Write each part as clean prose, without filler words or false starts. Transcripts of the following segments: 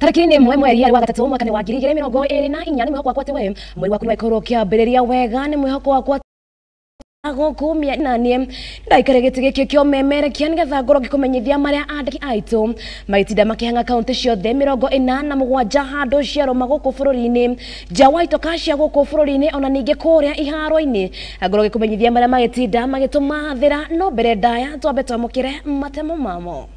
Tarĩki nĩ ĩmwe mweri wa gatatũ mwaka-inĩ wa 2024 nĩ mwĩhoko wakwa atĩ we mweri waku nĩwakorwo ũkĩambĩrĩria wega nĩ mwĩhoko wakwa gũkumia nanie ndaikare gĩtĩ gĩkĩ kĩomemerekia nĩgetha ngorwo ngĩkũmenyithia marĩa andĩki aitũ magĩtinda makĩhang'a kaunti ciothe 47 handũ ciarũma gũkũ bũrũri-inĩ nja wa itoka cia gũkũ bũrũri-inĩ ona ningĩ kũrĩa iharo-inĩ ngorwo ngĩkũmenyithia marĩa magĩtinda magĩtũmathĩra no mbere ndaya twambe twamũkĩre matemo mamo.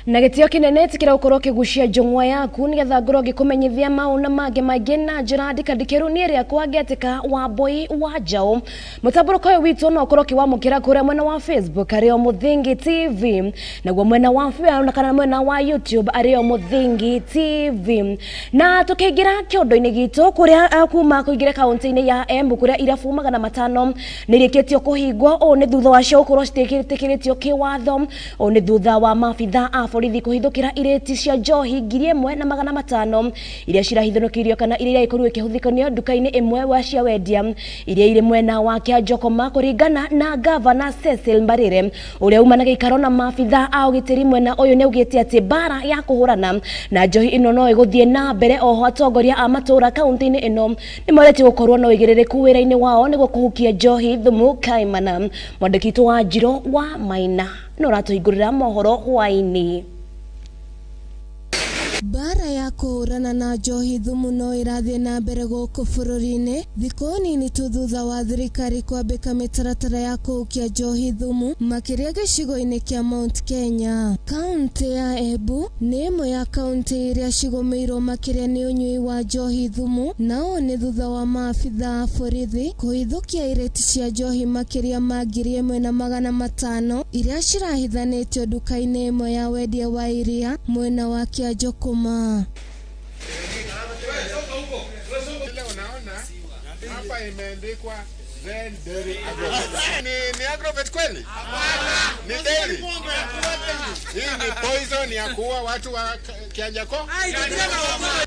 Na gĩtĩo kĩnene tikĩra gũkorwo ũkĩgucia njũng'wa yaku nĩgetha ngorwo ngĩkũmenyithia maũ na mangĩ maingĩ na njĩra ndikandikĩru niĩ rĩakwa ngĩatĩka Wambui wa Njaũ. Mũtambũrũko ũyũ witũ no ũkorwo ũkĩwamũkĩra kũrĩa mwena wa Facebook arĩ o Mũthingi TV, naguo mwena wa kana mwena wa YouTube arĩ o Mũthingi TV. Na tũkĩingĩra kĩondo-inĩ gitũ kũrĩa kuma kũingĩra kaunti-inĩ ya Embu kũrĩa irabu 500 nĩ irĩkĩtio kũhingwo ũũ nĩ thutha wacio gũkorwo citiĩtĩkĩrĩtio kĩwatho ũũ nĩ thutha wa maabitha a borithi kũhithũkĩra irĩti cia njohi 1500 iria cirahithũkĩirio kana iria iragĩkorirwo ikĩhũthĩkanio nduka-inĩ ĩmwe wa cia wendia iria irĩ mwena wa Kĩanjokoma kũringana na gavana Cecil Mbarire ũrĩa uma na gĩikaro na maabitha a ũgitĩri mwena ũyũ nĩ augĩte atĩ mbara ya kũhũrana na njohi ĩno no ĩgũthiĩ na mbere oho atongoria a matũũra kaunti-inĩ ĩno nĩ moretio gũkorwo na ũigĩrĩrĩku wĩra-inĩ wao nĩguo kũhukia njohi thumu kaimana. Mwandĩki witũ wa Njiro wa Maina no ũratũhingũrĩra mohoro hwaĩ-inĩ. Mbara ya kũhũrana na njohi thumu no ĩrathiĩ na mbere gũkũ bũrũri-inĩ thikũ nini tu thutha wa thirikari kwambĩka mĩtaratara ya kũhukia njohi thumu makĩria gĩcigo-inĩ kĩa Mount Kenya. Kaunti ya Embu nĩ ĩmwe ya kaunti iria cigũmĩirwo makĩria nĩ ũnyui wa njohi thumu na ũũ nĩ thutha wa maabitha a borithi kũhithũkia irĩti cia njohi makĩria ma 1500 iria cirahithanĩtio nduka-inĩ ĩmwe ya wendia wa iria mwena wa Kĩanjokoma. Hapa imeandikwa Zen Dairy Agrovet. Ni Agrovet kweli? Hapana. Ni dairy. Hii ni poison ya kuua watu wa Kianjako.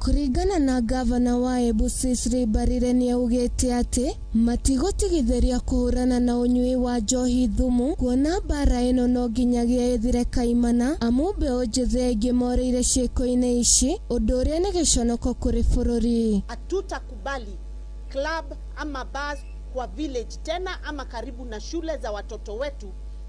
Kuringana na gavana wa Embu Cecil Mbarire nĩ augĩte atĩ matigũtigithĩria kũhũrana na ũnyui wa njohi thumu kuona mbara ĩno no nginyagia ĩthire kaimana amu mbeũ njĩthĩ aingĩ morĩire ciĩko-inĩ ici ũndũ ũrĩa nĩ gĩconoko kũrĩ bũrũri. Hatutakubali club ama bars kwa village tena ama karibu na shule za watoto wetu,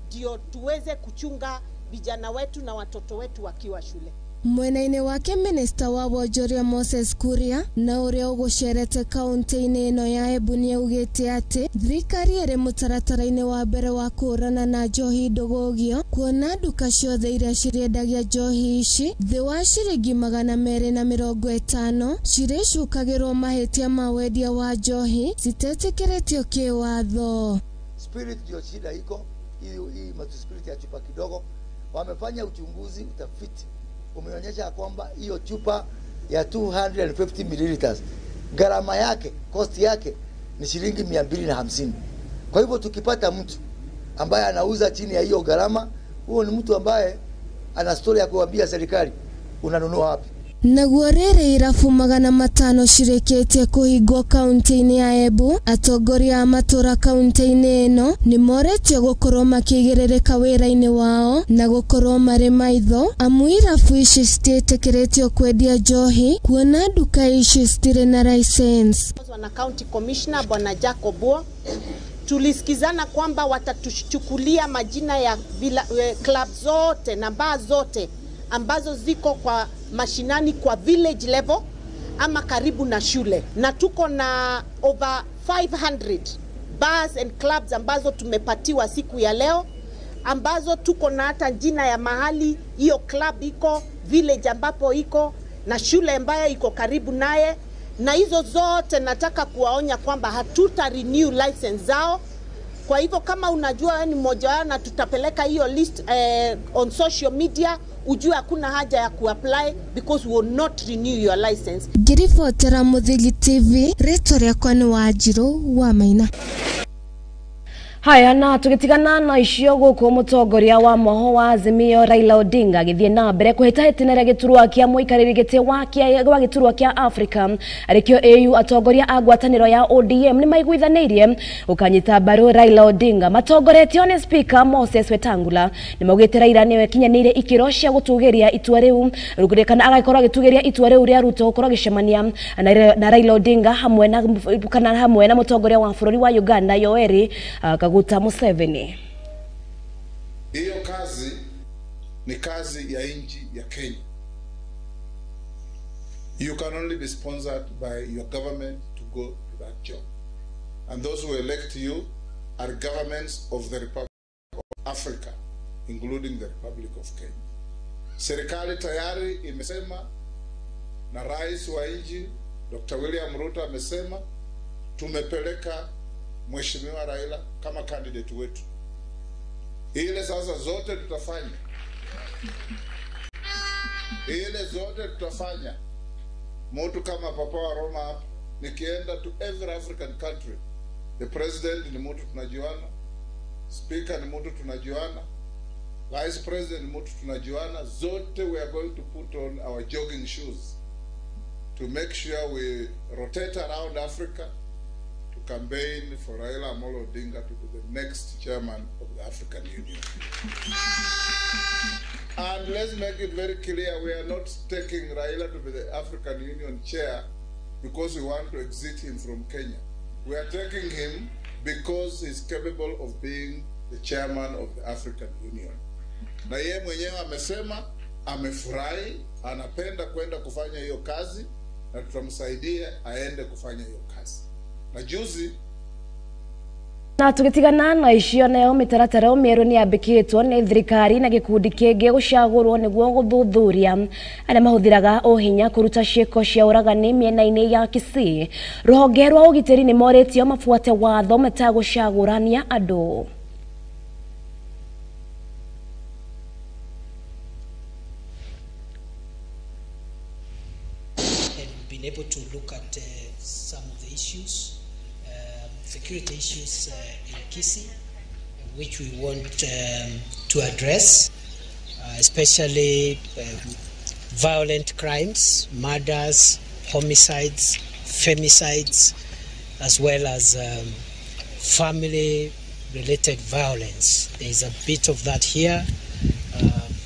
ndio tuweze kuchunga vijana wetu na watoto wetu wakiwa shule. Mwena-inĩ wake minista wa wonjoria Moses Kuria na ũrĩa ũgũcerete kaunti-inĩ ĩno ya Embu nĩ augĩte atĩ thirikari ĩrĩ mũtaratara-inĩ wa mbere wa kũhũrana na njohi ndũgũgio kuona nduka ciothe iria cirĩendagia njohi ici thĩ wa ciringi 250 cirĩcukagĩrwo mahĩtia ma wendia wa njohi citetĩkĩrĩtio kĩwatho. Spirit ndio shida iko hii spirit ya chupa kidogo. Wamefanya uchunguzi, utafiti umeonyesha kwamba hiyo chupa ya 250 milliliters gharama yake, cost yake ni shilingi 250. Kwa hivyo tukipata mtu ambaye anauza chini ya hiyo gharama, huo ni mtu ambaye ana story ya kuambia serikali unanunua wapi. Naguo rĩrĩ irabu 500 cirĩkĩtie kũhingwo kaunti-inĩ ya Embu atongoria a matũra kaunti-inĩ ĩno nĩ moretio gũkorwo makĩigĩrĩrĩka wĩra-inĩ wao na gũkorwo marĩ maitho amu irabu ici citiĩtĩkĩrĩtio kwendia njohi kuona nduka ici citirĩ na license. Na County Commissioner Bwana Jacob tulisikizana kwamba watatuchukulia majina ya club zote na bar zote ambazo ziko kwa mashinani kwa village level ama karibu na shule, na tuko na over 500 bars and clubs ambazo tumepatiwa siku ya leo, ambazo tuko na hata jina ya mahali hiyo club iko, village ambapo iko na shule ambayo iko karibu naye. Na hizo zote nataka kuwaonya kwamba hatuta renew license zao. Kwa hivyo kama unajua ni mmoja wao, na tutapeleka hiyo list on social media, ujue hakuna haja ya kuapply because we will not renew your license. Ngiribotera Mũthingi TV, rĩtwa rĩakwa nĩ Wanjirũ wa Maina. Haya, na tugitigana na icio guku mutongoria wa moho wa Azimio Raila Odinga agithie na mbere kuhĩtahĩtanĩra gĩturwa kĩa mũikarĩri gĩtĩ wa gĩturwa kĩa Africa arĩkĩo AU. Atongoria a ngwatanĩro ya ODM nĩmaiguithanĩirie gũkanyita mbaru Raila Odinga matongoretio nĩ Speaker Moses Wetangula. Nĩmaugĩte Raila nĩwe kinyanĩire ikĩro cia gũtũgĩria itua rĩu kana agagĩkorwo agĩtũgĩria itua rĩu rĩa Ruto gũkorwo agĩcemania na Raila Odinga hamwe na kana hamwe na mũtongoria wa bũrũri wa Uganda Yoweri Kaguta Museveni. Hiyo kazi ni kazi ya nchi ya Kenya. You can only be sponsored by your government to go to that job. And those who elect you are governments of the Republic of Africa, including the Republic of Kenya. Serikali tayari imesema na rais wa nchi Dr. William Ruto amesema tumepeleka Mheshimiwa Raila kama candidate wetu. Ile sasa zote tutafanya. Ile zote tutafanya. Mtu kama Papa wa Roma hapa, nikienda to every African country, the president ni mtu tunajuana, speaker ni mtu tunajuana, vice president ni mtu tunajuana, zote we are going to put on our jogging shoes to make sure we rotate around Africa to campaign for Raila Amolo Odinga to be the next chairman of the African Union. And let's make it very clear, we are not taking Raila to be the African Union chair because we want to exit him from Kenya. We are taking him because he's capable of being the chairman of the African Union. Na yeye mwenyewe amesema amefurahi, anapenda kwenda kufanya hiyo kazi na tutamsaidia aende kufanya hiyo kazi. Na juzi na tugitigana na icio nayo mĩtaratara mĩerũ nĩ yambĩkĩtwo nĩ thirikari na gĩkundi kĩngĩ gũcagũrwo nĩguo gũthuthuria arĩa mahũthĩraga ũhinya kũruta ciĩko cia ũragani mĩena-inĩ ya Kisii. Rũhonge rwa ũgitĩri nĩ morĩtio mabuate watho metagũcagũrania andũ. And been able to look at some of the issues, security issues in Kisii, which we want to address, especially violent crimes, murders, homicides, femicides, as well as family-related violence. There is a bit of that here.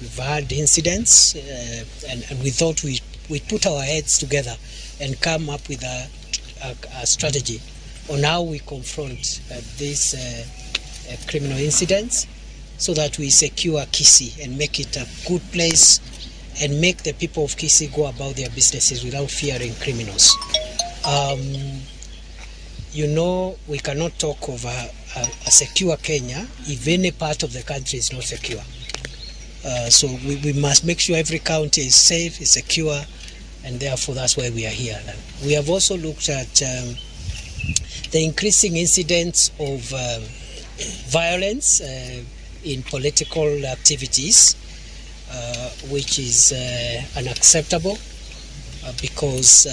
We've had incidents, and we thought we put our heads together and come up with a strategy on how we confront these criminal incidents so that we secure Kisii and make it a good place and make the people of Kisii go about their businesses without fearing criminals. You know, we cannot talk of a secure Kenya if any part of the country is not secure. So we must make sure every county is safe, is secure, and therefore that's why we are here. We have also looked at the increasing incidents of violence in political activities, which is unacceptable because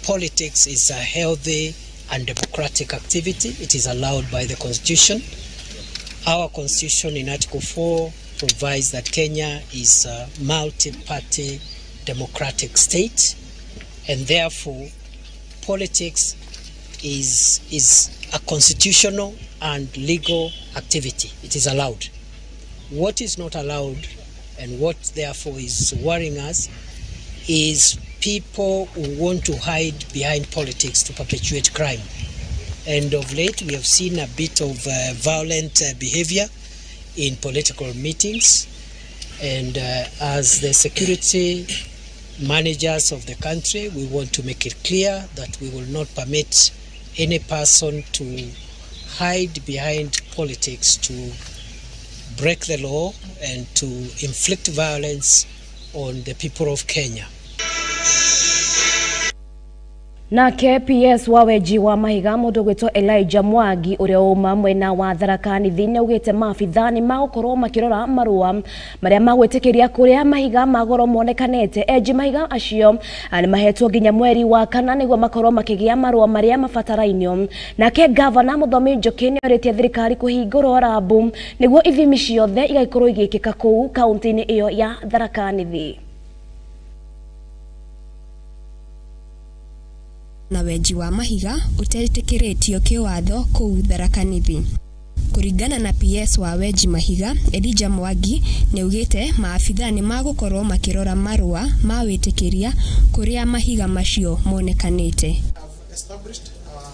politics is a healthy and democratic activity. It is allowed by the Constitution. Our Constitution in Article 4 provides that Kenya is a multi-party democratic state, and therefore politics is a constitutional and legal activity. It is allowed. What is not allowed, and what therefore is worrying us, is people who want to hide behind politics to perpetuate crime. And of late we have seen a bit of violent behavior in political meetings, and as the security managers of the country, we want to make it clear that we will not permit any person to hide behind politics to break the law and to inflict violence on the people of Kenya. Nake PS wa weji wa mahiga mundu gwitwo Elijah Mwangi uria uma mwena wa Tharaka Nithi nĩaugĩte maabithaa nĩmagũkorwo makĩrora marũa marĩa magwĩtĩkĩria kũrĩa mahiga ma goro monekanĩte. Enji mahiga acio nĩmahetwo nginya mweri wa kana nĩguo makorwo makĩgĩa marũa marĩa mabatarainio. Nake gavana Mũthomi Njoki nĩorĩtie thirikari kũhingũrwo rabu nĩguo ithimi ciothe igagĩkorwo igĩkĩka kũu kaunti-inĩ ĩyo ya Tharaka Nithi. Na wenji wa mahiga utetĩkĩrĩtio kĩwatho kũu Tharaka Nithi. Kũringana na PS wa wenji mahiga Elijah Mwangi nĩaugĩte maabithaa nĩmagũkorwo makĩrora marũa ma wĩtĩkĩria kũrĩa mahiga macio monekanĩte. Established our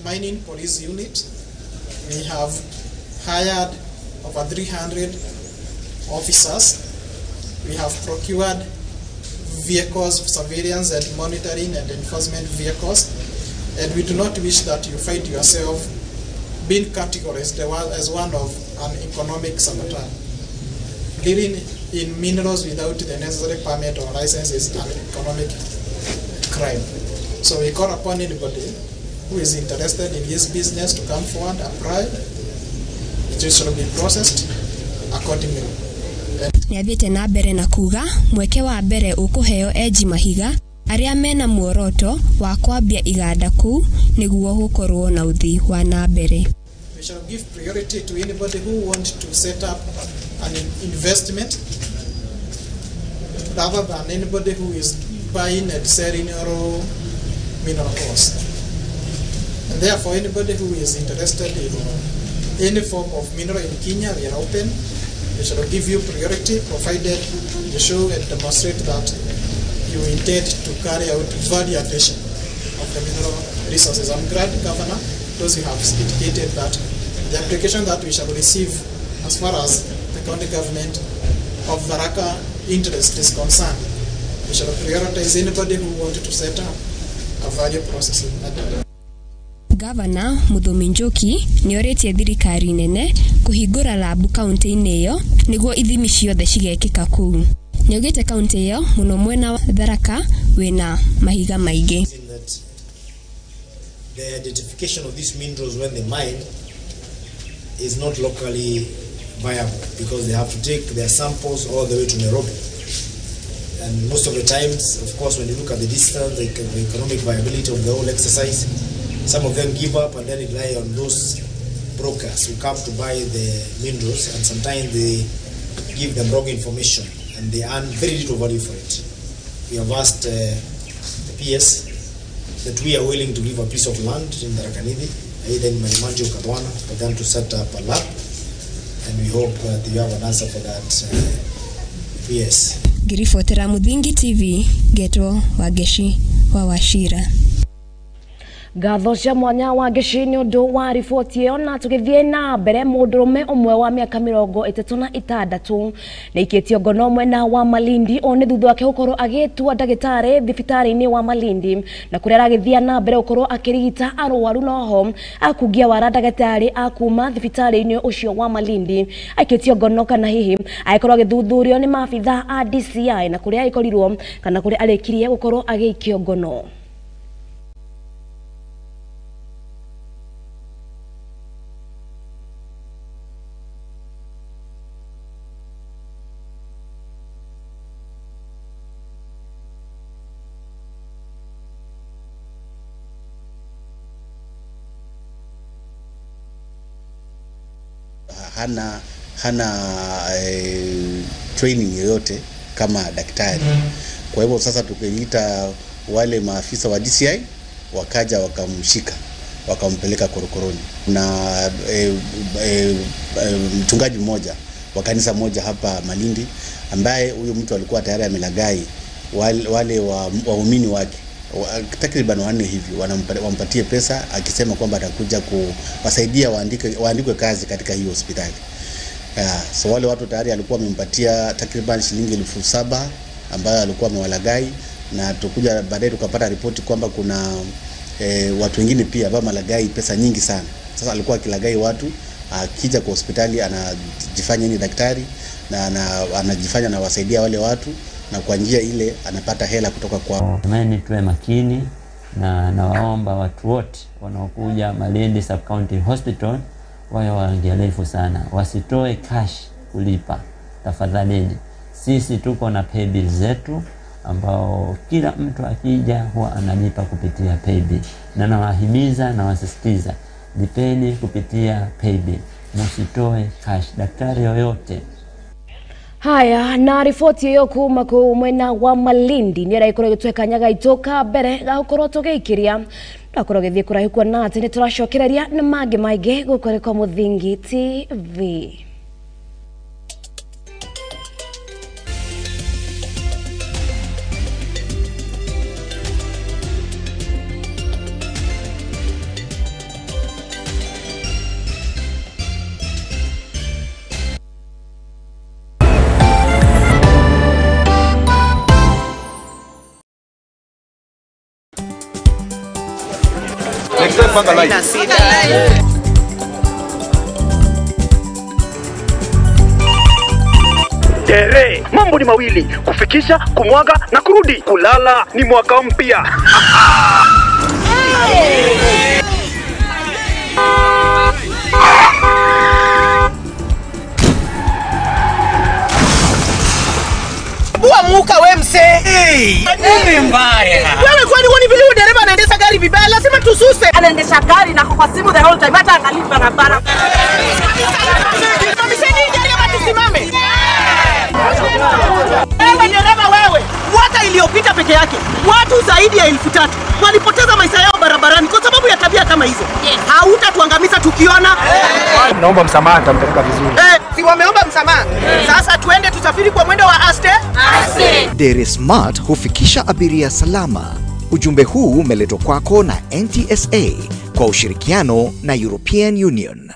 mining police unit. We have hired over 300 officers. We have procured vehicles, surveillance and monitoring and enforcement vehicles, and we do not wish that you find yourself being categorized as one of an economic saboteur. Dealing in minerals without the necessary permit or license is an economic crime. So we call upon anybody who is interested in this business to come forward, apply. It shall be processed accordingly. Nĩathiĩte na mbere na kuga mweke wa mbere ũkũheo enji mahiga arĩa mena muoroto wa kwambia iganda kũu nĩguo gũkorwo na ũthii wa na mbere. We shall give priority to anybody who want to set up an investment rather than anybody who is buying and selling raw mineral ores. And therefore anybody who is interested in any form of mineral in Kenya, we are open. We shall give you priority provided you show and demonstrate that you intend to carry out value addition of the mineral resources. I'm glad, Governor, those who have indicated that the application that we shall receive as far as the county government of Tharaka interest is concerned, we shall prioritize anybody who wanted to set up a value processing. Gavana Mũthomi Njoki nĩorĩtie thirikari nene kũhingũra labu kaunti-inĩ ĩyo nĩguo ithimi ciothe cigekĩka kũu. Nĩaugĩte kaunti ĩyo mũno mwena wa Tharaka wĩna mahiga maingĩ. The identification of these minerals when they mine is not locally viable because they have to take their samples all the way to Nairobi. And most of the times, of course, when you look at the distance, the economic viability of the whole exercise, some of them give up and then rely on those brokers who come to buy the minerals, and sometimes they give them wrong information and they earn very little value for it. We have asked the PS that we are willing to give a piece of land in Tharaka Nithi, either in Marimanji or Kadwana, for them to set up a lab, and we hope that you have an answer for that, PS. Ngiribotera Muthingi TV, ngetwo Wangeshi wa Wachira. Ngatho cia mwanya wa Ngeshi nĩ ũndũ wa riboti ĩyo. Na tũgĩthiĩ na mbere, mũndũrũme ũmwe wa mĩaka 36 nĩaikĩtio ngono mwena wa Malindi o nĩ thutha wake gũkorwo agĩtua ndagĩtarĩ thibitarĩ-inĩ wa Malindi, na kũrĩa aragĩthiĩ na mbere gũkorwo akĩrigita arwaru noho akungia wara ndagĩtarĩ akuma thibitarĩ-inĩ ũcio wa Malindi. Aikĩtio ngono kana hihi agĩkorwo agĩthuthurio nĩ maabithaa a DCI, na kũrĩa agĩkorirwo kana kũrĩa arĩkirie gũkorwo agĩikio ngono. Hana training yoyote kama daktari. Kwa hivyo sasa tukiita wale maafisa wa DCI wakaja wakamshika wakampeleka korokoroni. Na mchungaji mmoja wa kanisa moja hapa Malindi, ambaye huyo mtu alikuwa tayari amelagai wale waumini wake takriban 4 hivi, wampatie pesa akisema kwamba atakuja kuwasaidia waandikwe kazi katika hiyo hospitali. So wale watu tayari alikuwa amempatia takriban shilingi 7,000 ambayo alikuwa amewalagai, na tukuja baadaye tukapata ripoti kwamba kuna watu wengine pia ambao malagai pesa nyingi sana. Sasa alikuwa akilagai watu, akija kwa hospitali anajifanya ni daktari na anajifanya anawasaidia wale watu, na kwa njia ile anapata hela kutoka kwao. Jamani, tuwe makini na nawaomba watu wote wanaokuja Malindi Sub County Hospital wawe waangalifu sana, wasitoe cash kulipa tafadhalini. Sisi tuko na paybill zetu ambao kila mtu akija huwa analipa kupitia paybill, na nawahimiza na wasisitiza, lipeni kupitia paybill, msitoe cash. Daktari yoyote. Haya, na riboti iyo kuma kuu mwena wa Malindi ni ĩragĩkorwo ĩgĩtũhe kanya gaitũ ka mbere ga gũkorwo tũgĩikĩria twakorwo gĩthiĩ kũraihu kuona atĩ nĩ tũracokereria na mangĩ maingĩ gũkũ nĩ kwa Mũthingi TV. Tere, mambo ni mawili, kufikisha, kumwaga na kurudi. Kulala ni mwaka mpya. Muka we mse. Hey, nini mbaya? Wewe kwani huoni vile dereva anaendesha gari vibaya? Lazima tususe. Anaendesha gari na kwa simu the whole time, hata angalii barabara. Simamisheni gari ama tusimame. Wewe dereva wewe, mwaka iliyopita peke yake watu zaidi ya 3000 walipoteza maisha yao barabarani kwa sababu ya tabia kama hizo. Hautatuangamiza tukiona. Naomba msamaha, nitampeleka vizuri. Si wameomba msamaha. Sasa tuende tusafiri kwa mwendo wa aste. Aste. Dere Smart hufikisha abiria salama. Ujumbe huu umeletwa kwako na NTSA kwa ushirikiano na European Union.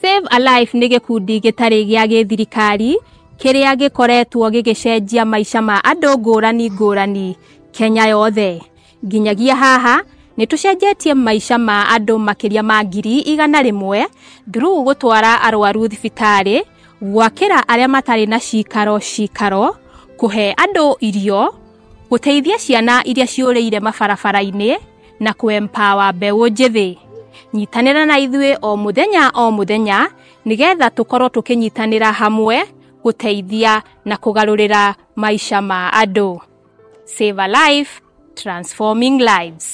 Save a Life nĩ gĩkundi gĩtarĩ gĩa gĩthirikari kĩrĩa gĩkoretwo gĩgĩcenjia maica ma andũ ngũrani ngũrani Kenya yothe. Nginyagia haha nĩ tũcenjetie maica ma andũ makĩria ma 100,000 through gũtwara arwaru thibitarĩ, gwakĩra arĩa matarĩ na cikaro cikaro, kũhe andũ irio, gũteithia ciana iria ciũrĩire mabarabara-inĩ na kũ-empower mbeũ njĩthĩ. Nyitanĩra na ithuĩ o mũthenya o mũthenya nĩgetha tũkorwo tũkĩnyitanĩra hamwe gũteithia na kũgarũrĩra maica ma andũ. Save a Life, transforming lives.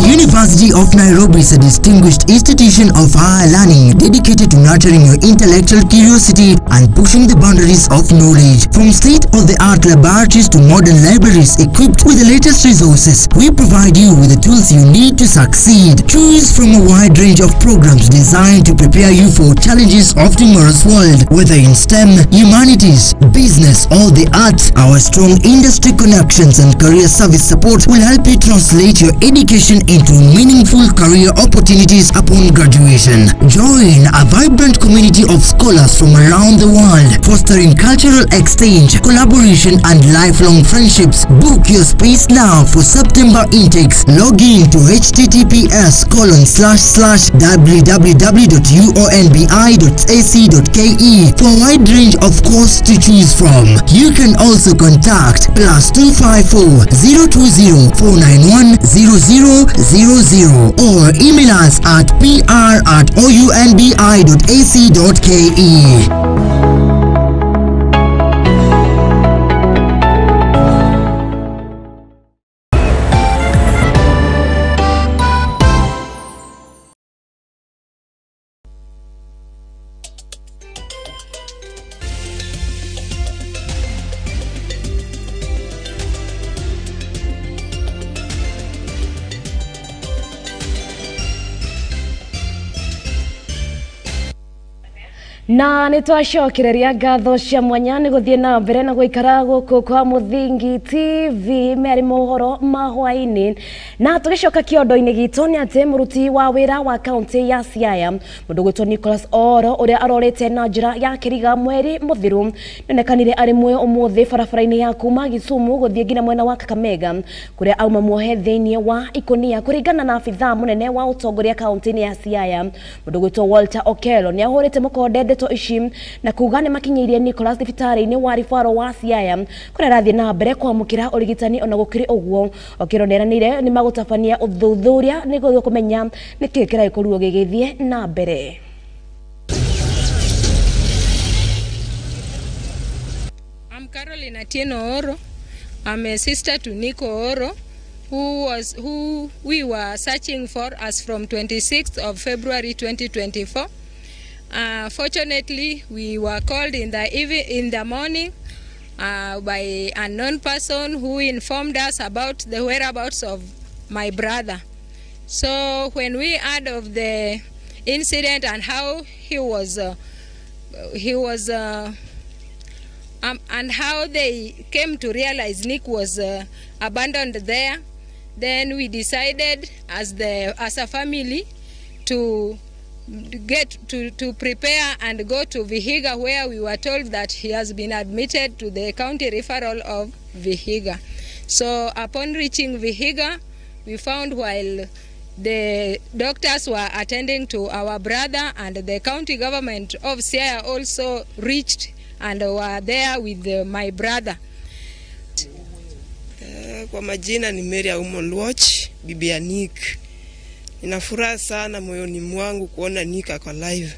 University of Nairobi is a distinguished institution of higher learning dedicated to nurturing your intellectual curiosity and pushing the boundaries of knowledge. From state-of-the-art laboratories to modern libraries equipped with the latest resources, we provide you with the tools you need to succeed. Choose from a wide range of programs designed to prepare you for challenges of tomorrow's world, whether in STEM, humanities, business, or the arts. Our strong industry connections and career service support will help you translate your education into meaningful career opportunities upon graduation. Join a vibrant community of scholars from around the world, fostering cultural exchange, collaboration, and lifelong friendships. Book your space now for September intakes. Log in to https://www.uonbi.ac.ke for a wide range of courses to choose from. You can also contact +254 020 491 0000 or email us at pr@ounbi.ac.ke. Na nĩ twacokereria ngatho cia mwanya nĩ gũthiĩ na mbere na gũikara gũkũ kwa Mũthingi TV merĩ mohoro ma hwaĩ-inĩ. Na tũgĩcoka kĩondo-inĩ gitũ nĩ atĩ mũruti wa wĩra wa kaunti ya Siaya mũndũ gwĩtwo Nicholas Oro ũrĩa arorĩte na njĩra ya kĩriga mweri mũthiru nĩonekanire arĩ muoyo ũmũthĩ barabara-inĩ ya kuma Gisumu gũthiĩ nginya mwena wa Kakamega kũrĩa auma muohe thĩinĩ wa ikũnia. Kũringana na abithaa mũnene wa ũtongoria kaunti-inĩ ya Siaya mũndũ gwĩtwo Walter Okello nĩ ahũrĩte mũkonde ndeto ici na kuga nĩ makinyĩirie Nicholas thibitarĩ-inĩ wa ribaro wa Siaya kũrĩa arathiĩ na mbere kwamũkĩra ũrigitani. Ona gũkĩrĩ ũguo Okello nĩeranĩire nĩ magũtabania ũthuthuria nĩguo kũmenya nĩkĩĩ kĩragĩkorirwo gĩgĩthiĩ na mbere. I'm Caroline Atieno Oro. I'm a sister to Nico Oro, who we were searching for as from 26th of February 2024. Fortunately, we were called in the morning by an unknown person who informed us about the whereabouts of my brother. So when we heard of the incident and how he was and how they came to realize Nick was abandoned there, then we decided as a family to get to prepare and go to Vihiga, where we were told that he has been admitted to the county referral of Vihiga. So upon reaching Vihiga, we found while the doctors were attending to our brother, and the county government of Siaya also reached and were there with my brother. Kwa majina ni Mary Aumo Luoch, bibi ya Nick. Nina furaha sana moyoni mwangu kuona Nick ako live.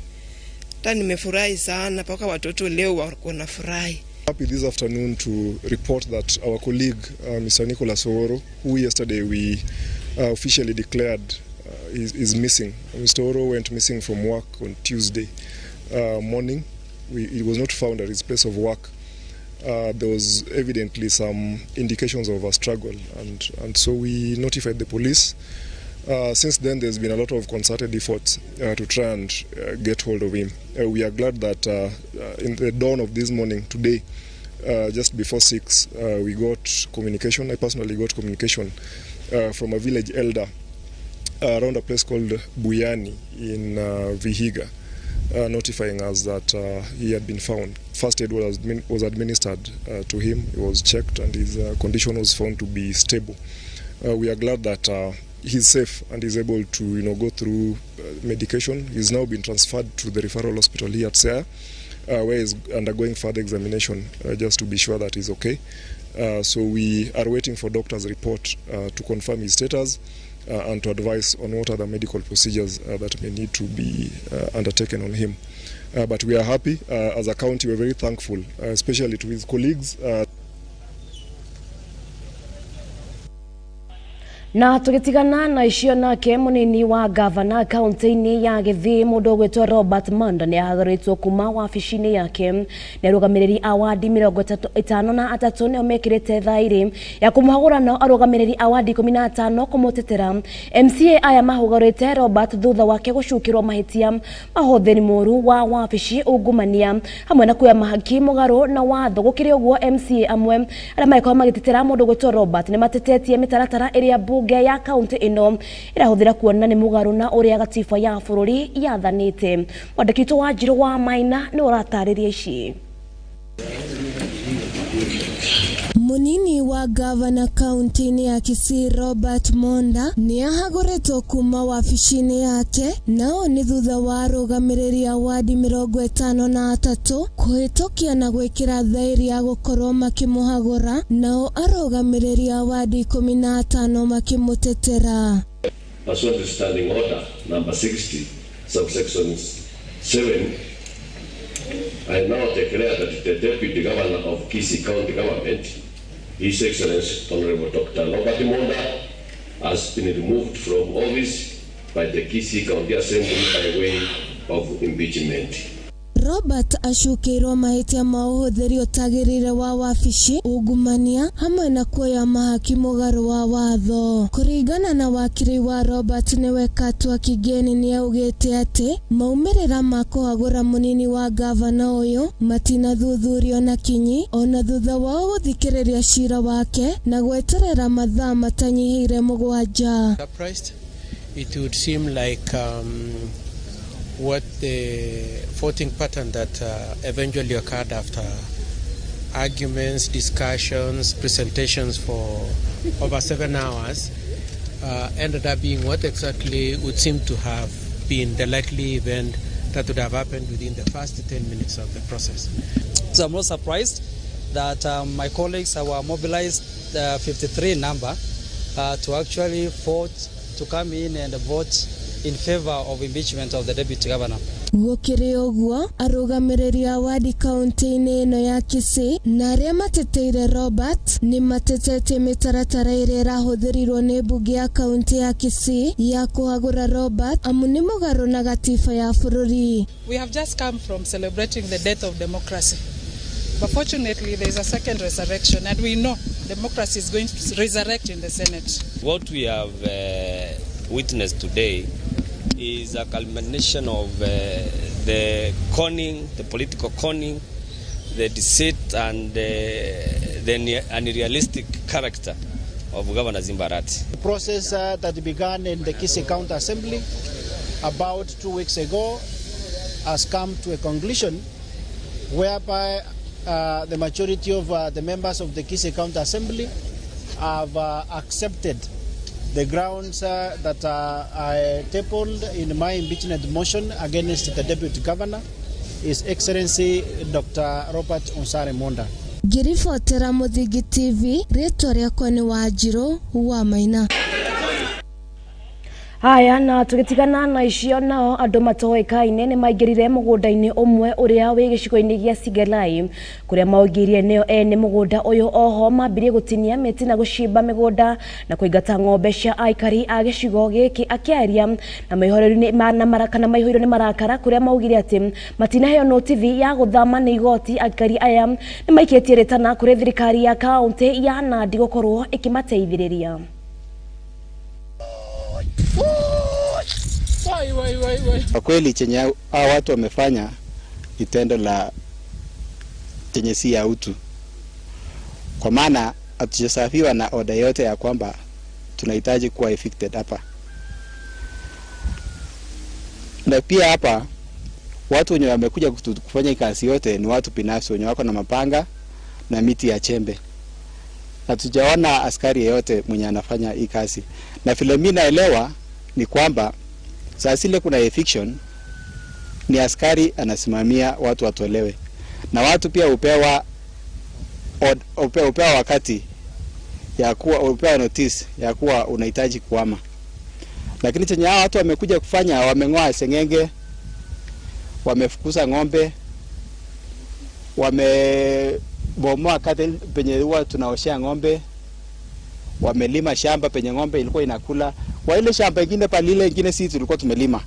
Hata nimefurahi sana mpaka watoto leo wako na furahi. Happy this afternoon to report that our colleague Mr. Nicholas Oro, who yesterday we officially declared is missing. Mr. Oro went missing from work on Tuesday morning. He was not found at his place of work. There was evidently some indications of a struggle, and so we notified the police. Since then, there's been a lot of concerted efforts to try and get hold of him. We are glad that in the dawn of this morning, today, just before 6, we got communication. I personally got communication from a village elder around a place called Buyani in Vihiga, notifying us that he had been found. First aid was administered to him. He was checked and his condition was found to be stable. We are glad that he's safe and is able to, go through medication. He's now been transferred to the referral hospital here at Siaya, where he's undergoing further examination just to be sure that he's okay. So we are waiting for doctor's report to confirm his status and to advise on what other medical procedures that may need to be undertaken on him. But we are happy. As a county, we're very thankful, especially to his colleagues. Na tugitigana na icio nake munini wa gavana kaunti-inĩ ya Gĩthii mũndũ ũgwĩtwo Robert Manda nĩ ahagũrĩtwo kuma wabici-inĩ yake. Nĩ arũgamĩrĩri a wadi 53 nĩo mekĩrĩte thaĩri ya kũmũhagũra, nao arũgamĩrĩri a wadi 15 kũmũtetera. MCA aya mahũgũrĩte Robert thutha wake gũcukĩrwo mahĩtia mahũthĩri mũru wa wabici, ungumania hamwe na kuoya mahaki mũgarũ na watho. Gũkĩrĩ ũguo, MCA amwe arĩa magĩkorwo magĩtetera mũndũ ũgwĩtwo Robert nĩ matetetie mĩtaratara ĩrĩa bunge ya kaunti ĩno ĩrahũthĩra kuona nĩ mũgarũ na ũrĩa gatiba ya bũrũri yathanĩte. Mwandĩki witũ wa Njirũ wa Maina nĩ ũratarĩria ici. Munini wa gavana kaunti-inĩ ya Kisii Robert Monda nĩ ahagũrĩtwo kuma wabici-inĩ yake, nao nĩ thutha wa arũgamĩrĩri a wadi 53 kũhĩtũkia na gwĩkĩra thaĩri ya gũkorwo makĩmũhagũra, nao arũgamĩrĩri a wadi 15 makĩmũtetera. Pursuant to Standing Order number 60, subsection 7, I now declare that the Deputy Governor of Kisii County Government, His Excellency Honorable Dr. Robert Monda, has been removed from office by the Kisii County Assembly by way of impeachment. Robert acukĩirwo mahĩtia ma ũhũthĩri ũtagĩrĩire wa wabici, ungumania hamwe na kuoya mahaki mũgarũ wa watho. Kũringana na wakiri wa Robert nĩwe Katwa Kigeni nĩaugĩte atĩ maumĩrĩra ma kũhagũra mũnini wa gavana ũyũ matinathuthurio na kinyi ona thutha wao gũthikĩrĩria cira wake na gweterera mathaa matanyihĩire 7. Surprised. It would seem like what the voting pattern that eventually occurred after arguments, discussions, presentations for over 7 hours ended up being what exactly would seem to have been the likely event that would have happened within the first 10 minutes of the process. So I'm not surprised that my colleagues were mobilized, 53 number, to actually vote, to come in and vote in favor of impeachment of the deputy governor. Gũkĩrĩ ũguo, arũgamĩrĩri a wadi kaunti-inĩ ĩno ya Kisii na arĩa mateteire Robert nĩ matetetie mĩtaratara ĩrĩa ĩrahũthĩrirwo nĩ mbunge ya kaunti ya Kisii ya kũhagũra Robert amu nĩ mũgarũ na gatiba ya bũrũri. We have just come from celebrating the death of democracy. But fortunately, there is a second resurrection, and we know democracy is going to resurrect in the Senate. What we have witnessed today is a culmination of the conning, the political conning, the deceit, and the unrealistic character of Governor Simba Arati. The process that began in the Kisii County Assembly about 2 weeks ago has come to a conclusion whereby the majority of the members of the Kisii County Assembly have accepted the grounds that I tabled in my impeachment motion against the Deputy Governor, His Excellency Dr. Robert Onsare Monda. Ngĩribotera Mũthingi TV, rĩtwa rĩakwa nĩ Wanjirũ wa Maina. Haya, na tũgĩtigana na icio, nao andũ matoĩkaine nĩ maingĩrire mũgũnda-inĩ ũmwe ũrĩa wĩ gĩcigo-inĩ gĩa Sigelai kũrĩa maũngĩrie nĩo ene mũgũnda ũyũ. Oho mambirie gũtinia mĩtĩ na gũcimba mĩgũnda na kũingata ng'ombe cia aikari a gĩcigo gĩkĩ. Akĩaria na maihũirwo nĩ marakara kũrĩa maugire atĩ matinaheo notithi ya gũthama nĩ igoti. Aikari aya nĩ maikĩtie rĩtana kũrĩ thirikari ya kaũntĩ ya Nandi gũkorwo ĩkĩmateithĩrĩria. Kwa kweli chenye hao watu wamefanya ni tendo la chenye si ya utu, kwa maana hatujasafiwa na oda yote ya kwamba tunahitaji kuwa evicted hapa. Na pia hapa watu wenye wamekuja kufanya kazi yote ni watu binafsi wenye wako na mapanga na miti ya chembe. Hatujaona askari yeyote mwenye anafanya hii kazi. Na vile mimi naelewa ni kwamba saa zile kuna eviction ni askari anasimamia watu watolewe. Na watu pia upewa wakati ya kuwa upewa notice ya kuwa unahitaji kuhama. Lakini chenye hao watu wamekuja kufanya, wameng'oa sengenge, wamefukuza ng'ombe, wamebomoa kate penye huwa tunaoshea ng'ombe, wamelima shamba penye ng'ombe ilikuwa inakula. Kwa ile shamba ingine pale ile ingine sisi tulikuwa tumelima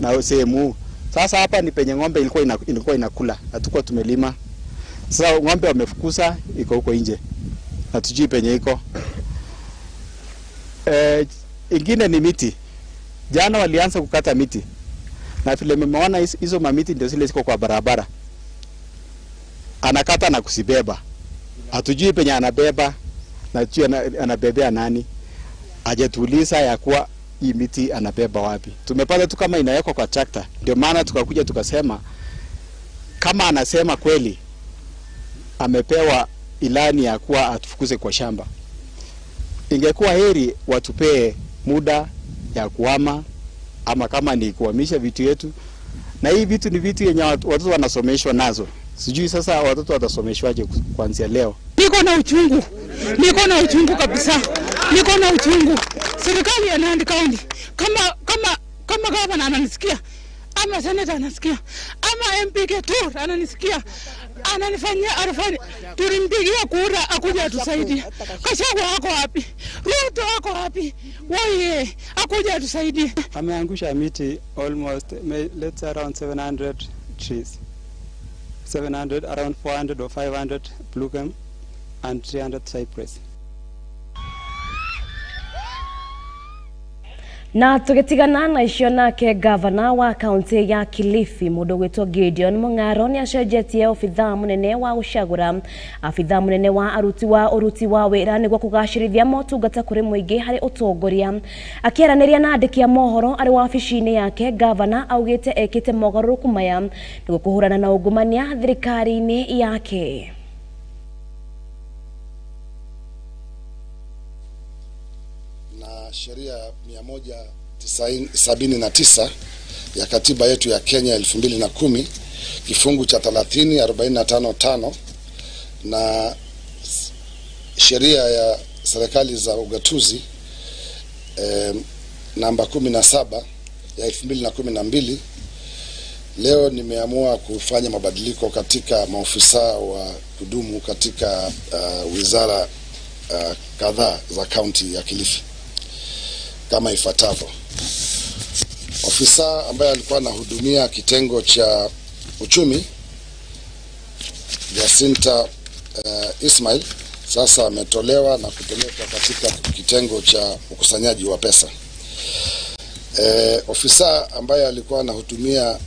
na sehemu. Sasa hapa ni penye ng'ombe ilikuwa inakula, hatukuwa tumelima. Sasa ng'ombe wamefukuza, iko huko nje. Hatujui penye iko. Ingine ni miti. Jana walianza kukata miti. Na vile mmeona hizo mamiti ndio zile ziko kwa barabara. Anakata na kusibeba. Hatujui penye anabeba na hatujui anabebea nani. Hajatuuliza ya kuwa hii miti anabeba wapi. Tumepata tu kama inawekwa kwa tractor. Ndio maana tukakuja tukasema kama anasema kweli amepewa ilani ya kuwa atufukuze kwa shamba, ingekuwa heri watupee muda ya kuhama, ama kama ni kuhamisha vitu yetu. Na hii vitu ni vitu yenye watoto wanasomeshwa nazo. Sijui sasa watoto watasomeshwaje kuanzia leo. Niko na uchungu. Niko na uchungu kabisa. Niko na uchungu. Serikali ya Nandi County, kama governor ananisikia, ama senator anasikia, ama MP Ketur ananisikia, ananifanyia arifani, tulimpigia kura akuja atusaidie. Gachagua ako wapi? Ruto ako wapi? Woye, akuja atusaidie. Ameangusha miti almost, let's say around 700 trees. 700, around 400 or 500 blue gum and 300 cypress. Na tugitigana na icio nake gavana wa kaunti ya Kilifi mundu gwitwo Gideon Mung'aro ni acenjetie obithaa munene wa gucagura abithaa munene wa aruti wa uruti wa wira niguo kugacirithia motungata kuri muingi hari utongoria. Akiaraniria na andiki a mohoro ari wabici-ini yake, gavana augite ekite mogaruruku maya niguo kuhurana na ungumania thirikari-ini yake. Sheria 179 ya katiba yetu ya Kenya 2010 kifungu cha 30 45 5 na sheria ya serikali za ugatuzi namba 17 ya 2012. Leo nimeamua kufanya mabadiliko katika maofisa wa kudumu katika wizara kadhaa za kaunti ya Kilifi kama ifuatavyo. Ofisa ambaye alikuwa anahudumia kitengo cha uchumi Jacinta Ismail sasa ametolewa na kupelekwa katika kitengo cha ukusanyaji wa pesa. Ofisa ambaye alikuwa anahudumia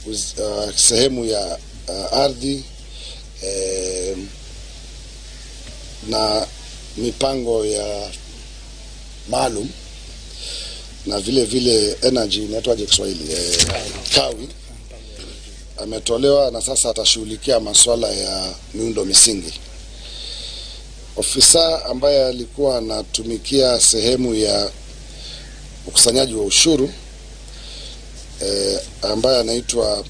sehemu ya ardhi na mipango ya maalum na vile vile energy inaitwaje Kiswahili, kawi, ametolewa na sasa atashughulikia masuala ya miundo misingi. Ofisa ambaye alikuwa anatumikia sehemu ya ukusanyaji wa ushuru ambaye anaitwa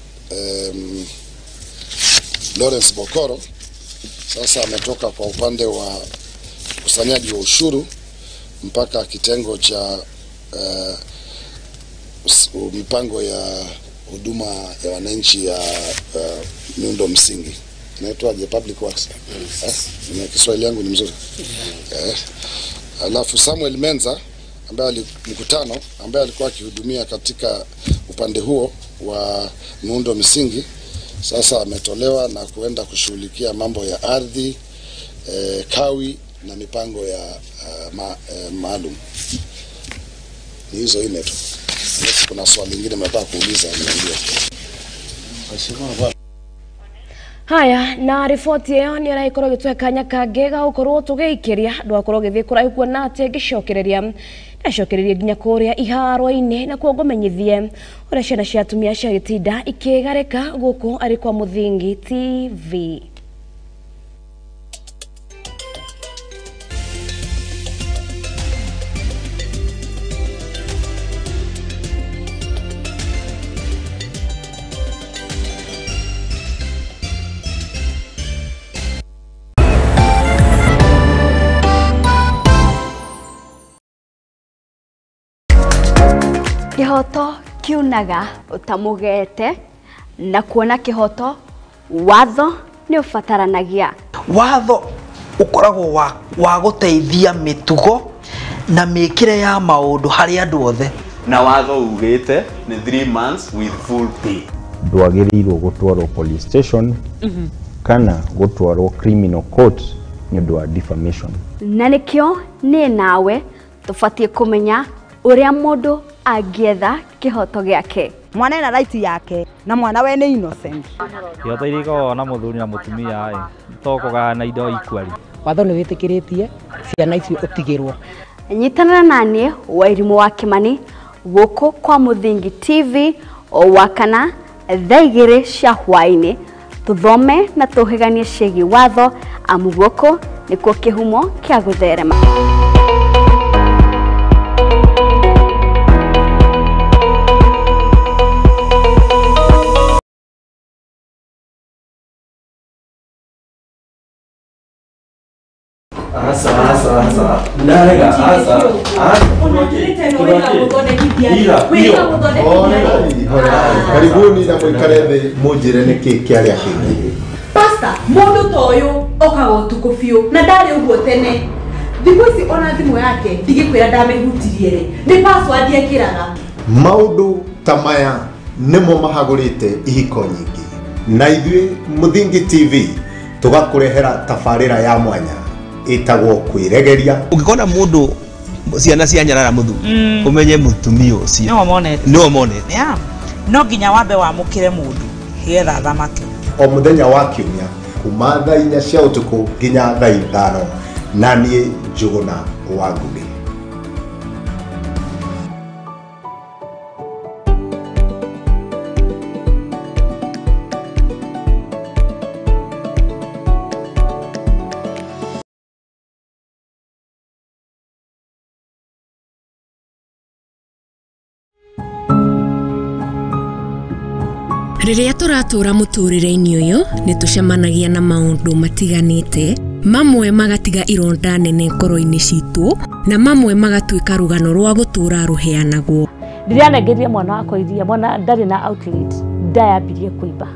Lawrence Bokoro sasa ametoka kwa upande wa ukusanyaji wa ushuru mpaka kitengo cha mipango ya huduma ya wananchi ya miundo msingi inaitwa public works. Kiswahili yangu ni mzuri. Alafu Samuel Menza ambaye mkutano ambaye alikuwa akihudumia katika upande huo wa miundo msingi sasa ametolewa na kuenda kushughulikia mambo ya ardhi, kawi na mipango ya maalum. Ni hizo nne tu. Kuna swali lingine mnataka kuuliza niambie. Haya, na riboti ĩyo nĩ ĩragĩkorwo ĩgĩtũhe kanya kangĩ ga gũkorwo tũgĩikĩria ndwakorwo ũgĩthiĩ kũraihu kuona atĩ ngĩcokereria ndacokereria nginya kũrĩa iharo-inĩ na kuo ngũmenyithie ũrĩa ciana cia atumia cia gĩtinda ikĩgarĩka gũkũ arĩ kwa Mũthingi TV. Kihoto kiunaga utamugete na kuona kihoto watho ni ubataranagia. Watho ukoragwo wa guteithia mitugo na mikire ya maundu hari andu othe. Na watho ugite ni 3 months with full pay. Ndwagiriirwo gutwarwo police station kana gutwarwo criminal court ni undu wa defamation. Na nikio ni nawe tubatie kumenya uria mundu angietha kihoto giake. Mwana ena right yake na mwana we ni innocent. Kihoto iria ikoragwo na muthuri na mutumia ĩ to kũgayana indo equally. Watho nĩ wĩtĩkĩrĩtie ciana icio ũtigĩrwo. Nyitanĩra naniĩ Wairimũ wa Kimani gũkũ kwa Mũthingi TV o wakana thaa 2 cia hwaĩ-inĩ tũthome na tũhĩganie ciĩgiĩ watho amu gũkũ nĩkuo kĩhumo kĩa gũtherema. Karibuni na mwikare thĩ mũnjĩre nĩkĩ kĩarĩa kĩngĩ. Pastor, mũndũ ta ũyũ okaga ũtukũ biũ na ndarĩ ũguo tene. Thikũ ici ona thimũ yake ndigĩkwĩra ndamĩhutirie rĩ, nĩ password ekĩraga. Maũndũ ta maya nĩmo mahagũrĩte ihiko nyingĩ. Na ithuĩ Mũthingi TV tũgakũrehera tabarĩra ya mwanya ĩtagwo Kwĩregeria. Ũngĩkona mũndũ ciana cia nyarara mũthuri ũmenye mũtumia ũcio nĩwe monete. Yeah. No nginya wambe wamũkĩre mũndũ nĩgetha athamake. O mũthenya wa kiumia kuma thaa 4 cia ũtukũ nginya thaa 5 na niĩ Njũgũna wa Ngũgĩ. Rĩrĩa tũratũra mũtũrĩre-inĩ ũyũ nĩ tũcemanagia na maũndũ matiganĩte, mamwe magatiga ironda nene ngoro-inĩ citũ na mamwe magatuĩka rũgano rwa gũtũra rũheanagwo. Ndĩranengeria mwana wakwa iria, mwana ndarĩ na outlet, ndayambirie kũimba,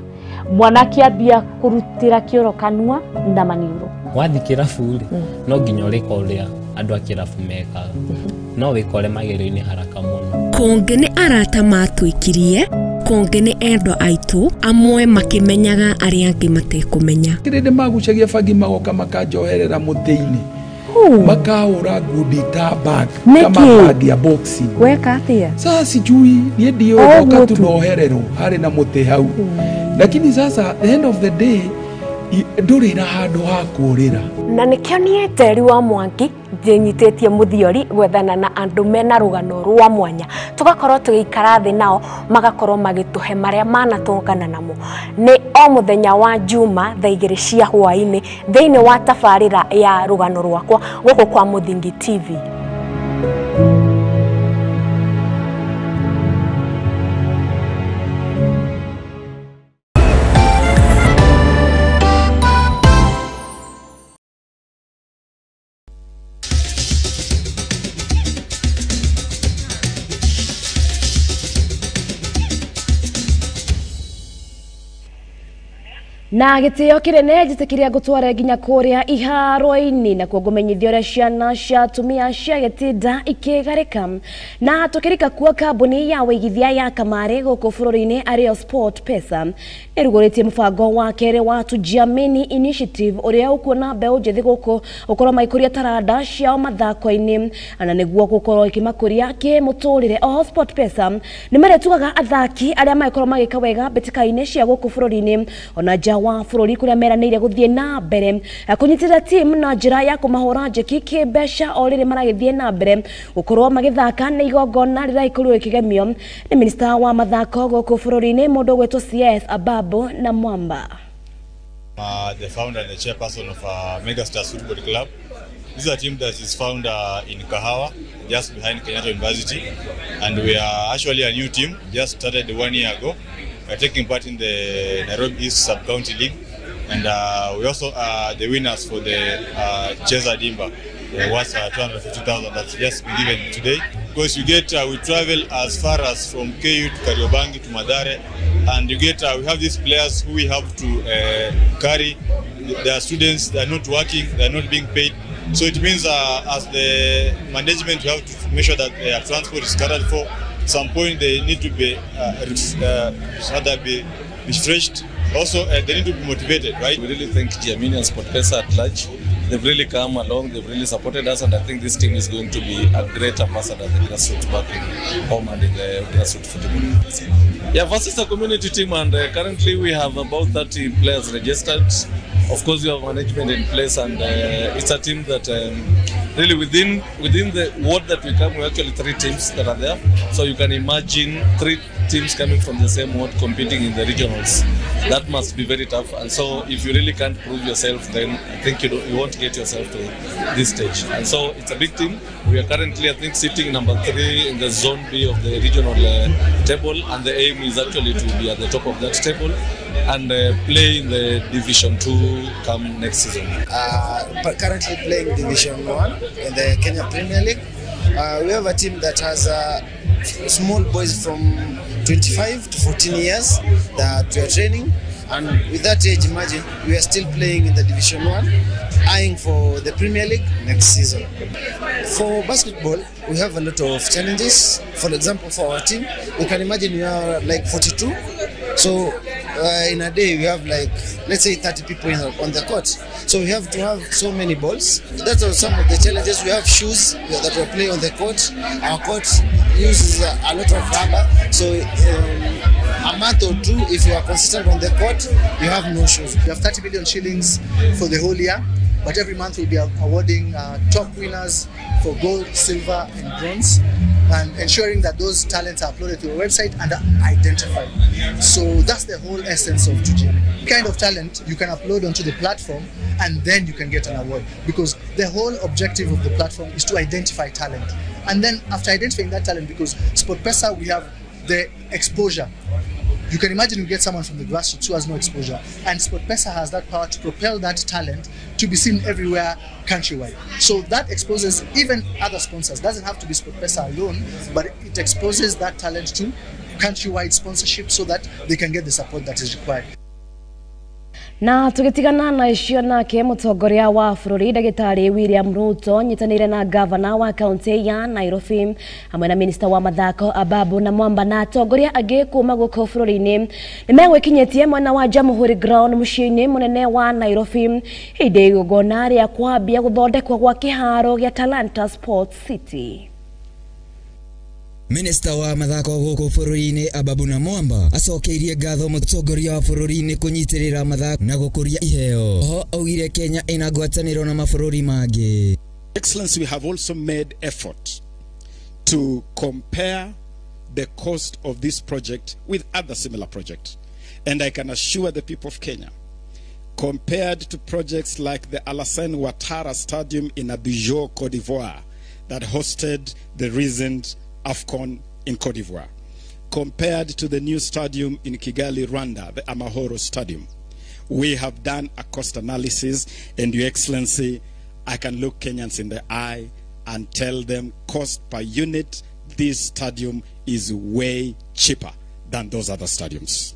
mwana akĩambia kũrutĩra kĩoro kanua na maniũrũ. Wathiĩ kĩrabu rĩ, no nginya ũrĩka ũrĩa andũ a kĩrabu mekaga, no wĩkore magerio-inĩ haraka mũno. Kũngĩ nĩ arata matwĩkirie, kũngĩ nĩ endwa aitũ, amwe makĩmenyaga arĩa angĩ matekũmenya. Kĩrĩndĩ magucagia bangi magoka makanjoherera mũtĩ-inĩ, makahũra ngundi ta bag kama bag ya boxing. Weka atĩa? Sasa sijui niĩ ndiũĩ, ndoka tu ndohererwo harĩ na mũtĩ hau, lakini sasa the end of the day ndũrĩ na handũ ha kũũrĩra. Na nĩkĩo niĩ Njeri wa Mwangi ndĩnyitĩtie mũthiori gwethana na andũ mena rũgano rwa mwanya, tũgakorwo tũgĩikara thĩ nao magakorwo magĩtũhe marĩa manatũngana namo. Nĩ o mũthenya wa Juma thaa 2 cia hwaĩ-inĩ thĩinĩ wa tabarĩra ya rũgano rwakwa gũkũ kwa Mũthingi TV. Na gĩtĩo kĩnene njĩtĩkĩria ngũtware nginya kũrĩa iharo-inĩ na kuo ngũmenyithia ũrĩa ciana cia atumia cia gĩtinda ikĩgarĩka. Na tũkĩrika kuo kambuni ya wĩigithia ya kamarĩ gũkũ bũrũri-inĩ arĩo Sport Pesa ĩrugũrĩtie mũbango wa kerĩ wa Tujiamini Initiative ũrĩa ũkuona mbeũ njĩthĩ gũkũ gũkorwo magĩkũria taranda ciao mathako-inĩ na nĩguo gũkorwo ĩkĩmakũria kĩmũtũrĩre. Oho Sport Pesa nĩ marĩtugaga athaki arĩa magĩkorwo magĩka wega mbĩtĩka-inĩ cia gũkũ bũrũri-inĩ ona nja wa bũrũri kũrĩa meranĩire gũthiĩ na mbere kũnyitĩrĩra timu na njĩra ya kũmahũra njeki kĩmbeca o rĩrĩ maragĩthiĩ na mbere gũkorwo magĩthaka nĩ igongona rĩragĩkorirwo rĩkĩgemio nĩ minista wa mathako gũkũ bũrũri-inĩ mũndũ ũgwĩtwo CS Ababu na Mwamba. The founder and the chairperson of Megastars Football Club. This is a team that is found in Kahawa, just behind Kenyatta University, and we are actually a new team, just started 1 year ago. We are taking part in the Nairobi East Sub-County League, and we also are the winners for the Cheza Dimba, worth 250,000 that's just been given today. Because you get, we travel as far as from KU to Kariobangi to Mathare, and you get, we have these players who we have to carry. They are students, they are not working, they are not being paid. So it means as the management, we have to make sure that their transport is catered for. At some point they need to be refreshed. Also, they need to be motivated, right? We really thank Jiamini and SportPesa at large. They've really come along, they've really supported us, and I think this team is going to be a great ambassador of the grassroots back in home and in the grassroots football. Yeah, versus the community team, and currently we have about 30 players registered. Of course, we have management in place, and it's a team that really within the ward that we come, we're actually 3 teams that are there. So you can imagine 3 teams coming from the same ward competing in the regionals. That must be very tough. And so if you really can't prove yourself, then I think you won't get yourself to this stage. And so it's a big team. We are currently, I think, sitting number 3 in the zone B of the regional table, and the aim is actually to be at the top of that table and play in the Division 2 come next season. But currently playing Division 1 in the Kenya Premier League. We have a team that has small boys from 25 to 14 years that we are training, and with that age, imagine, we are still playing in the Division 1, eyeing for the Premier League next season. For basketball, we have a lot of challenges. For example, for our team, you can imagine we are like 42, so In a day we have like, let's say 30 people on the court. So we have to have so many balls. That's some of the challenges. We have shoes that we play on the court. Our court uses a lot of rubber. So a month or two, if you are consistent on the court, you have no shoes. We have 30 million shillings for the whole year, but every month we'll be awarding top winners for gold, silver, and bronze, and ensuring that those talents are uploaded to a website and are identified. So that's the whole essence of Tujiamini. Kind of talent you can upload onto the platform and then you can get an award, because the whole objective of the platform is to identify talent. And then after identifying that talent, because SportPesa, we have the exposure. You can imagine you get someone from the grassroots who has no exposure, and SportPesa has that power to propel that talent to be seen everywhere countrywide. So that exposes even other sponsors. Doesn't have to be SportPesa alone, but it exposes that talent to countrywide sponsorship so that they can get the support that is required. Na tugitigana na icio nake mutongoria wa bururi Ndagĩtarĩ William Ruto nyitanĩire na gavana wa kaunti ya Nairobi hamwe na minista wa mathako Ababu na Mwamba na atongoria angĩ kuma gũkũ bũrũri-inĩ nĩmegwĩkinyĩtie mwena wa Jamhuri Ground mũciĩ-inĩ mũnene wa Nairobi hĩndĩ igongona rĩa kwambia gũthondekwo gwa kĩharo gĩa Talanta Sports City. Minista wa mathako gũkũ bũrũri-inĩ Ababu na Mwamba acokeirie ngatho mũtongoria wa bũrũri-inĩ kũnyitĩrĩra mathako na gũkũria iheo. Oho augire Kenya ĩna ngwatanĩro na mabũrũri mangĩ. Excellency, we have also made effort to compare the cost of this project with other similar projects. And I can assure the people of Kenya, compared to projects like the Alassane Ouattara Stadium in Abidjan, Cote d'Ivoire, that hosted the recent AFCON in Cote d'Ivoire, compared to the new stadium in Kigali, Rwanda, the Amahoro Stadium, we have done a cost analysis, and Your Excellency, I can look Kenyans in the eye and tell them cost per unit, this stadium is way cheaper than those other stadiums.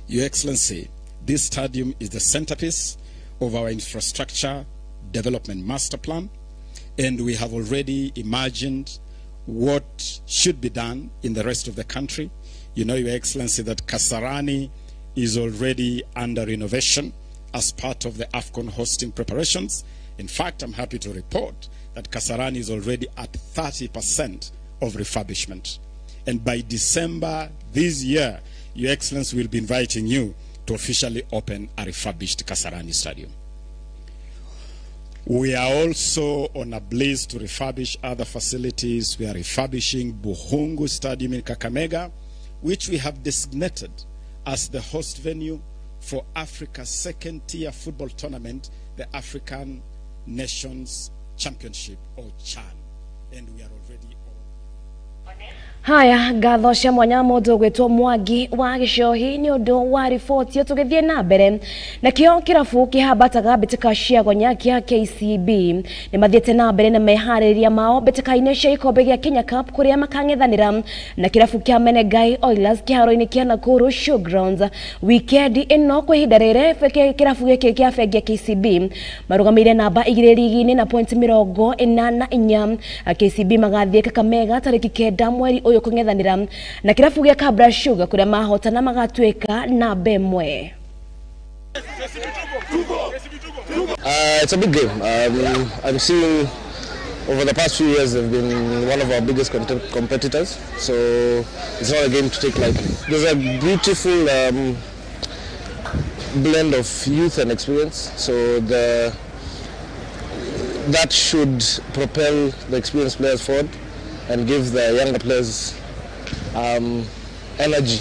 Your Excellency, this stadium is the centerpiece of our infrastructure development master plan, and we have already imagined what should be done in the rest of the country. You know, Your Excellency, that Kasarani is already under renovation as part of the AFCON hosting preparations. In fact, I'm happy to report that Kasarani is already at 30% of refurbishment. And by December this year, Your Excellency will be inviting you to officially open a refurbished Kasarani Stadium. We are also on a blaze to refurbish other facilities. We are refurbishing Buhungu Stadium in Kakamega, which we have designated as the host venue for Africa's second-tier football tournament, the African Nations Championship, or CHAN. And we are already on. Haya, ngatho cia mwanya mũndũ ũgwĩtwo Mwangi wa Gĩcohi nĩ ũndũ wa riboti tũgĩthiĩ na mbere. Nakĩo kĩrabu kĩhambataga mbĩtĩka cia gonya kĩa KCB nĩ mathiĩte na mbere na meharĩrĩria mao mbĩtĩka-inĩ cia gĩkombe gĩa Kenya Cup kũrĩa makang'ethanĩra na kĩrabu kĩa Menengai Oilers kĩharo-inĩ kĩa Nakuru Showgrounds wikendi ĩno. Kwa ihinda rĩrĩ kĩrabu gĩkĩ kĩa bengi ya KCB marũgamĩire namba 2 rigi-inĩ na point 44. KCB magathiĩ Kakamega tarĩki 9 mweri ũyũ kũng'ethanĩra na kĩrabu gĩa Kabra Sugar kũrĩa mahotana magatuĩka namba 1. It's a big game. I'm seeing over the past few years they've been one of our biggest competitors, so it's not a game to take lightly. There's a beautiful blend of youth and experience, so that should propel the experienced players forward and give the younger players energy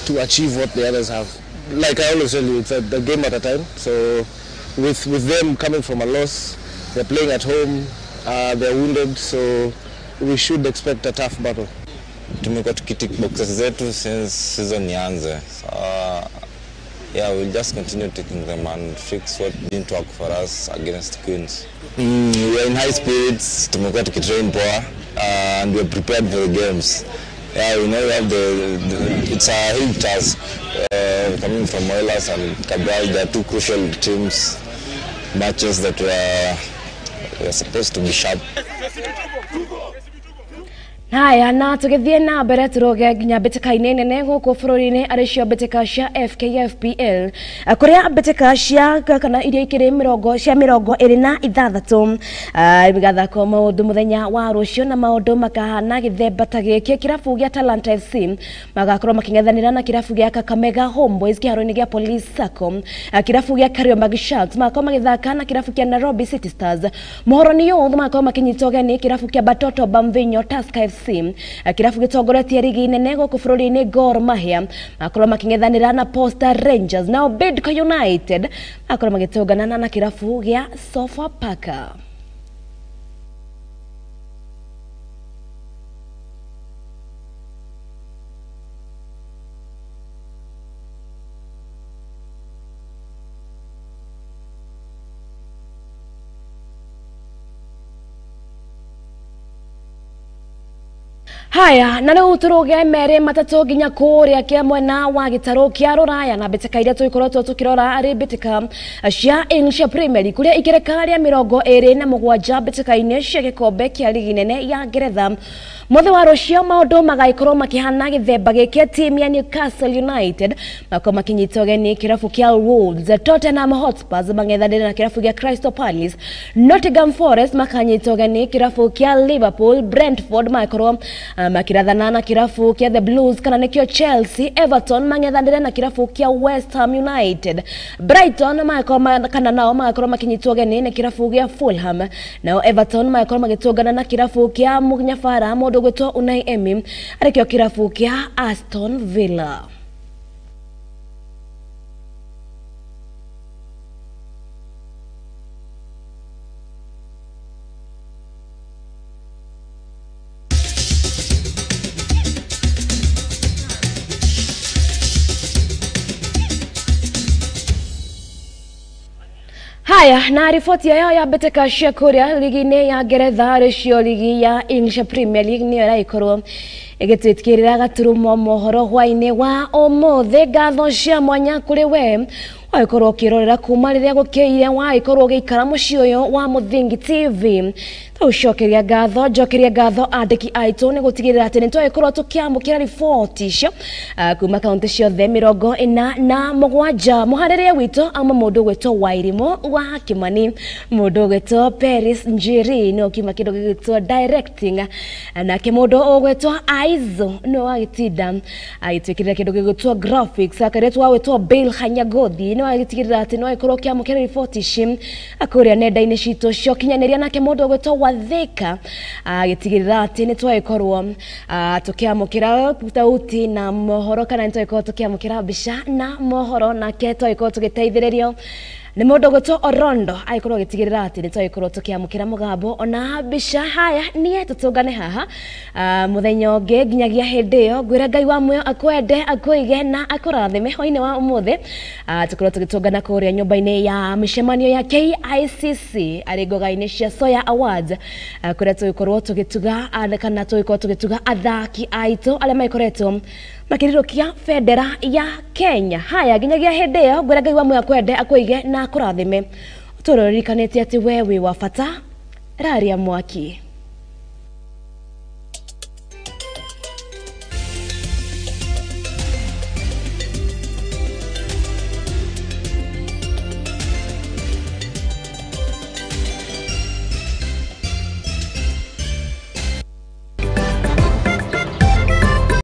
to achieve what the others have. Like I always tell you, it's a game at a time. So with them coming from a loss, they're playing at home, they're wounded, so we should expect a tough battle. Tumekuwa tukitick boxes zetu since season ianze. So, yeah, we'll just continue taking them and fix what didn't work for us against Queens. We are in high spirits, tumekuwa tukitrain poa, and we are prepared for the games. Yeah, we know we have it's a huge task coming from Oilers and Kabras. They are two crucial teams, matches that we are supposed to be sharp. Haya, na tũgĩthiĩ na mbere tũroge nginya mbĩtĩka-inĩ nene gũkũ bũrũri-inĩ arĩ cio mbĩtĩka cia FKFPL, kũrĩa mbĩtĩka cia kana iria ikĩrĩ mĩrongo cia 26 igathakwo maũndũ mũthenya wa rũciũ na maũndũ makahana gĩthemba ta gĩkĩ. Kĩrabu gĩa Talanta FC magakorwo makĩng'ethanĩra na kĩrabu gĩa Kakamega Homeboys kĩharo-inĩ gĩa Police Sacco. Kĩrabu gĩa Kariobangi Sharks magakorwo magĩthaka na kĩrabu kĩa Nairobi City Stars. Muhoroni Youth magakorwo makĩnyitwo ũgeni kĩrabu kĩa Batoto Bamvinyo Tusker FC. Kĩrabu gĩtongoretie rigi nene gũkũ bũrũri-inĩ Gor Mahia magakorwo makĩng'ethanĩra na Posta Rangers, nao Bidco United magakorwo magĩtũngana na kĩrabu gĩa Sofapaka. Haya, na rĩu tũrũge merĩ matatũ nginya kũrĩa kĩa mwena wa gĩtarũ kĩa rũraya na mbĩtĩka iria tũgĩkoretwo tũkĩrora arĩ mbĩtĩka cia English Premier League kũrĩa ikereka rĩa 27 mbĩtĩka-inĩ cia gĩkombe kĩa ligi nene ya Ngeretha. Mũthĩ wa rũciũ maũndũ magagĩkorwo makĩhana gĩthemba gĩkĩ, timu ya Newcastle United makorwo makĩnyita ũgeni kĩrabu kĩa Wolves, Tottenham Hotspurs mang'ethanĩre na kĩrabu gĩa Crystal Palace, Nottingham Forest makanyita ũgeni kĩrabu kĩa Liverpool, Brentford magakorwo makĩrathana na kĩrabu kĩa The Blues kana nĩkĩo Chelsea, Everton mang'ethanĩre na kĩrabu kĩa West Ham United, Brighton magakorwo kana nao magakorwo makĩnyitwo ũgeni nĩ kĩrabu gĩa Fulham, nao Everton magakorwo magĩtũngana na kĩrabu kĩa mũnyabara mũndũ ũgwĩtwo Unai Emery arĩkĩo kĩrabu kĩa Aston Villa. Haya, na riboti yayo ya mbĩtĩka cia kũrĩa ligi-inĩ ya Ngeretha arĩcio ligi ya English Premier League nĩyo ĩragĩkorwo ĩgĩtwĩtĩkĩrĩra gaturumo mohoro hwaĩ-inĩ wa ũmũthĩ. Ngatho cia mwanya kũrĩ we wagĩkorwo ũkĩrorera kuma rĩrĩa gũkĩire, wagĩkorwo ũgĩikara mũciĩ ũyũ wa Mũthingi TV. Tũcokeria ngatho, njokeria ngatho andĩki aitũ nĩ gũtigĩrĩra atĩ nĩ twagĩkorwo tũkĩamũkĩra riboti icio kuma kaunti ciothe 47. Mũharĩrĩria witũ auma mũndũ ũgwĩtwo Wairimũ wa Kimani, mũndũ ũgwĩtwo Paris Njiri nĩ ũkiuma kĩndũ gĩgwĩtwo directing, nake mũndũ ũgwĩtwo Aizo nĩ wagĩtinda agĩtwĩkĩrĩra kĩndũ gĩgwĩtwo graphics, akaretwo wagwĩtwo Bill Hanyagothi nĩ wagĩtigĩrĩra atĩ nĩ wagĩkorwo ũkĩamũkĩra riboti ici kũrĩa nenda-inĩ citũ cia ũkinyanĩria, nake mũndũ ũgwĩtwo Wathika agĩtigĩrĩra atĩ nĩ twagĩkorwo tũkĩamũkĩra thauti na mohoro kana nĩ twagĩkorwo tũkĩamũkĩra mbica na mohoro, nake twagĩkorwo tũgĩteithĩrĩrio nĩ mũndũ ũgwĩtwo Orondo agĩkorwo agĩtigĩrĩra atĩ nĩ twagĩkorwo tũkĩamũkĩra mũgambo ona mbica. Haya, niĩ tũtũngane haha mũthenya ũngĩ nginyagia hĩndĩ ĩyo ngwĩra Ngai wa muoyo akwende, akũige na akũrathime. Hwaĩ-inĩ wa ũmũthĩ tũkorwo tũgĩtũngana kũrĩa nyũmba-inĩ ya mĩcemanio ya KICC arĩ ngoga-inĩ cia Soya Awards kũrĩa tũgĩkorwo tũgĩtuga kana tũgĩkorwo tũgĩtuga athaki aitũ arĩa magĩkoretwo makĩrirũkia bendera ya Kenya. Haya, nginyagia hĩndĩ ĩyo ngwĩra Ngai wa muoyo akwende, akũige na akũrathime. Ũtũũre ũririkanĩte atĩ we wĩ wa bata, raria mwaki.